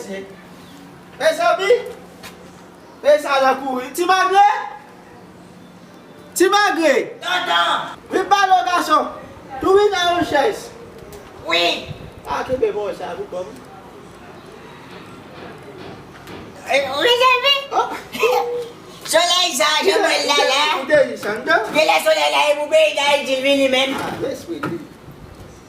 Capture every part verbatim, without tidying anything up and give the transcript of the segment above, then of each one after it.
Mezanmi, men sa nan kouri. Ti Magre! Ti Magre! Tonton! Vin pale w gason! Tou vin nan yon chèz. Wi! A, kenbe bò sa pou kò m. Eh, mezanmi! Oh! Solèy sa, jan mwen la la. Ou te ri sa, non? Genlè solèy la e pou peyi Dayiti l vini menm. Ah, lespri li.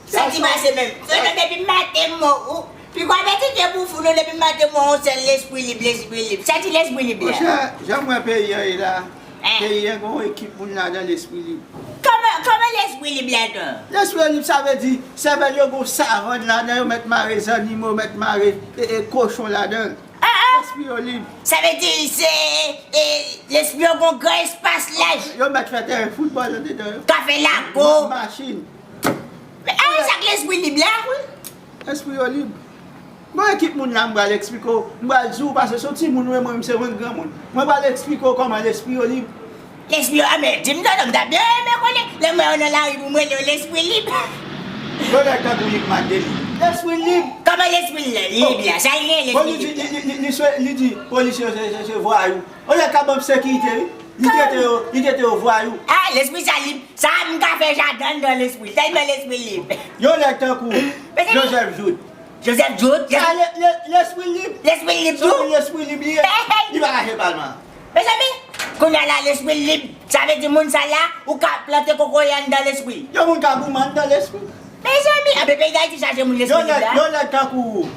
Sa ti pase menm. Tonton, depi maten m wè ou. Pi gwo apeti te pou fou nou depi maten m wè yon sèl lespri lib, lespri lib. Sa ti lespri lib la. Monchè, jan m wè peyi an ye la, peyi an gen yon ekip moun ladan lespri lib. Kòman, kòman lespri lib ladan? Lespri lib sa vle di, sèvèl yo gen yon savann ladan, yo mèt mare zannimo, yo mèt mare, e, e, kochon ladan. Ah, ah. Lespri yo lib. Sa vle di se, e, lespri yo gen yon gran espas laj. Yo mèt fè tèren foutbòl andedan yo. Kafe lago. Machin. Men, ah, sa k lespri lib la? Wi. Lespri yo lib. Mwen ekip moun la, m pral eksplike w. M pral di w, paske se yon timoun ou ye, mwen, m se yon granmoun. Mwen pral eksplike w kòman lespri yo lib. Lespri yo, ah, men, di m tonton, m ta byen renmen konnen. Lè m wè yo nan lari pou m rele yo lespri lib. Yo nèg tankou Yip Mandeli. Lespri lib. Kòman lespri lib la? Sa l gen lespri lib la? Bon, li di, li, li, li, li swe-, li di polisye yo se, se, se vwayou. Yon nèg ka ban m sekirite, wi. Li trete yo, li trete yo vwayou. Ah, lespri sa lib. Sa m ka fè jaden anndan lespri. Tèlman lespri lib. Yon nèg tankou Joseph Jouthe. Joseph Jouthe? Sa le, le, lespri lib. Lespri lib tou? Se yon lespri lib li ye. Li pa ka jwe palman. Mezanmi, kounye a la, lespri lib. Sa vle di moun sa la, ou ka plante kokoye anndan lespri. Yon moun ka goumen anndan lespri. Mezanmi, anben peyi Dayiti chaje moun lespri lib la. Yon nèg, yon nèg tankou,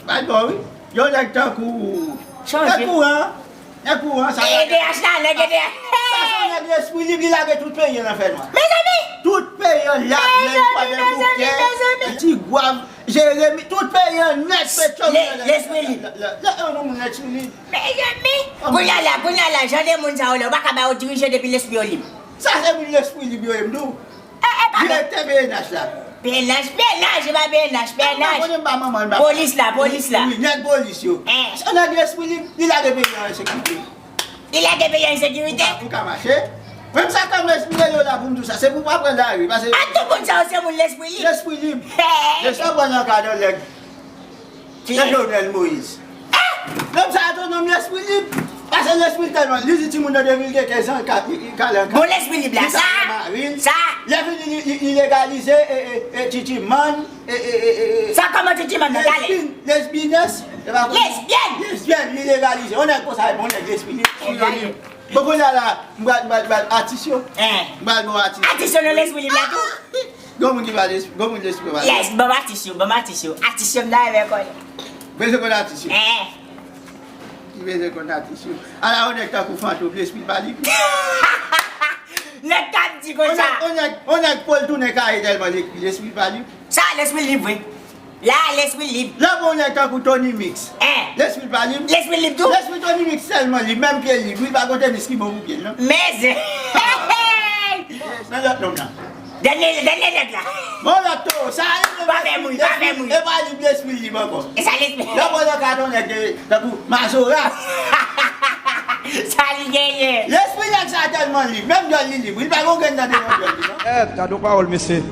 bay bò wi. Yon nèg tankou, chanje. Nèg kouran, nèg kouran, sa. E D H la, nèg E D H. Sa se yon nèg lespri lib, li lage tout peyi an nan fènwa. Mezanmi! Tout peyi an, Lavil, Kwadèboukè, Ti Gwav, Jeremi, tout peyi an nèt, Petyonvil. Le-, lespri lib. Le-, le-, le-, le-, yon moun lespri lib. Mezanmi! Kounye a la, kounye a la, jan de moun sa yo la, ou pa ka ba yo dirije depi lespri yo lib. Sa se moun lespri lib yo ye, m di w. Eh, eh, pa bon. Direktè P N H la. P N H, P N H, e pa P N H, P N H. Polis la, polis la. Wi, nèg polis yo. Eh. Se nèg lespri lib, li lage peyi an an sekirite. Li lage peyi an an sekirite? Ou ka, ou ka mache. Menm sa k ann espere yo la pou m di w sa, se pou w pa pran lari, paske. A, tout moun sa yo se moun lespri lib. Lespri lib. Hey. Lespri lib nan kad yon nèg. Ki? Se Jovenel Moïse. Ah! Nonm sa a te yon nonm lespri lib. Paske lespri l tèlman, li di timoun nan depi l gen kenz an, li ka, li, li ka al an kay. Bon, lespri lib la, sa, sa. Lè fini, li, li, li legalize, e, e, e, titimann, e, e, e, e, e. Sa kòman titimann nan, talè? Lesbin, lesbines, e pa. Lesbyèn! Lesbyèn, li legalize. Yon nèg konsa, e bon nèg lespri lib. Bon, kounye a la, m pral, m pral, m pral atis yo. Hein. M pral bon atis. Atis yo nan lespri lib la tou? Gon moun ki pa lespri, gon moun lespri pa. Yes, ban m atis yo, ban m atis yo. Atis yo m ta renmen konnen. Bezwen konn atis yo. Eh. Ki bezwen konn atis yo. Ala yon nèg tankou Fantom, lespri l pa lib. Nèg k ap di konsa. On nèg, on nèg, on nèg po l tounen kaye tèlman li ekri, lespri l pa lib. Sa, lespri l lib vre. La, lespri lib. Lè w wè yon nèg tankou Tony Mix. Eh. Lespri l pa lib. Lespri lib tou? Lespri Tony Mix tèlman lib, menm pye l lib. Wi, pa gen tenis ki bon pou pye l, non. Men se. Nan lòt nonm nan. Dènye, dènye nèg la. Bon, lòt toro, sa a lib. Pa fè mouy, pa fè mouy. E pa lib, lespri lib ankò. E sa lespri. Lè w wè nan kad yon nèg tankou Mazora. Sa li genyen? Lespri nèg sa tèlman lib, menm djòl li lib. Li pa gen grenn nan devan djòl li, non. Eh, gade yon pawòl, mesye.